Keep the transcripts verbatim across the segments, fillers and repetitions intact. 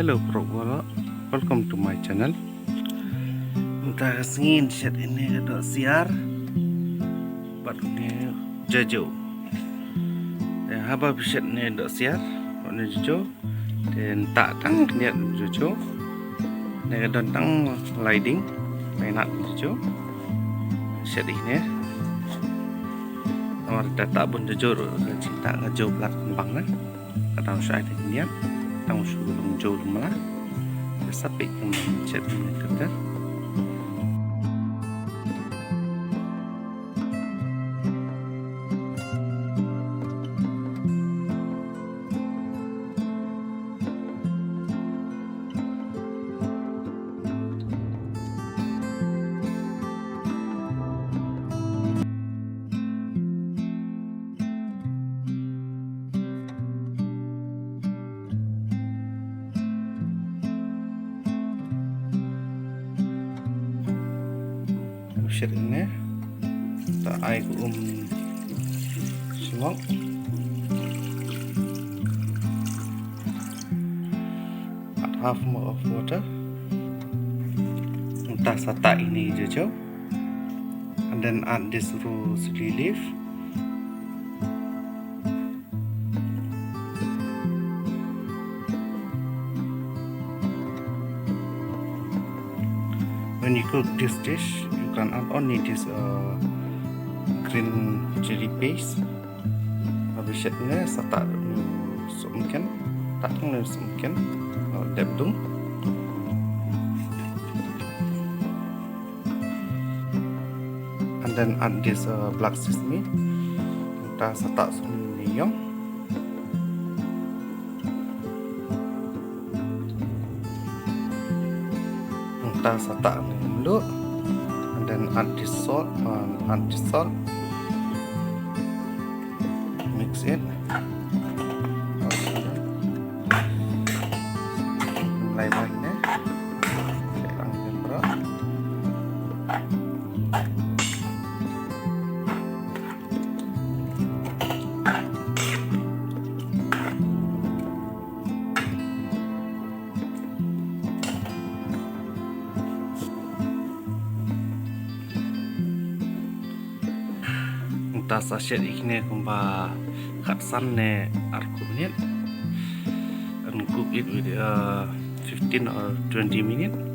Hello, bro, bro. Welcome to my channel. Mynta ka sngi ngin shet ïa une ka dohsiar bad une u jojo. Te haba phi shet une u dohsiar bad une u jojo, te ngin tah tang khyndiat u jojo. Te ka don tang lai ding, lai nat u jojo. Shet ïa une. Namar da tah bun jojo ruh, ka jingtah ka jew palat kembang na. Ka tang shu ai khyndiat, tang shu long jew lem la. Te sa peit kumno shet ïa une ka ter. Shet ïa une. Ta ai ka um smoke. Add half more of water. Mynta sa tah ïa une u jojo. And then add this rosary leaf. When you cook this dish, you can add only this, uh, green chili paste. Haba shet une, sa tah une u sop mynken, tah tang une u sop mynken, uh, dep dung. And then add this, uh, black sesame. Mynta sa tah sum ïong. Mynta sa tah ïong mluh. And then add this salt, uh, add this salt. Mix it. Lai mai ne. Lang pembro. Mynta sa shet ïa kine kumba khatsan ne arphew minit. And cook it with, uh, fifteen or twenty minutes.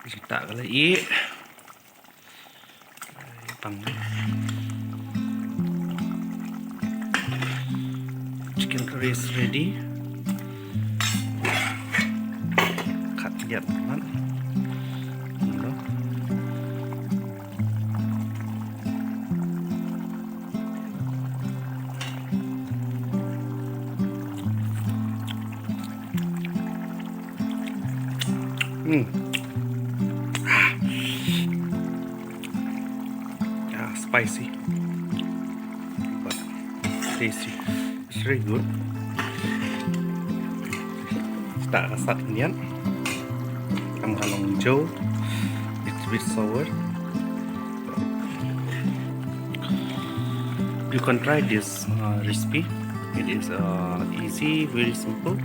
Kita kala i pang. Chicken curry is ready. Kat yat man. Hello. Hmm. Ah. Ah, spicy. But tasty. It's very good. Start ka sat nian. Kam halong jo. It's a bit sour. You can try this, uh, recipe. It is, uh, easy, very simple,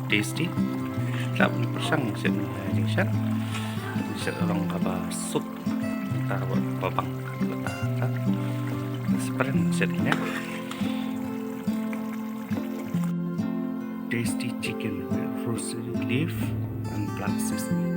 tasty. Tap ni persang sen ni shan. Sen orang kaba sup. Ta ba bang ta ta. Spring sen ni. Tasty chicken with rosemary leaf and black sesame.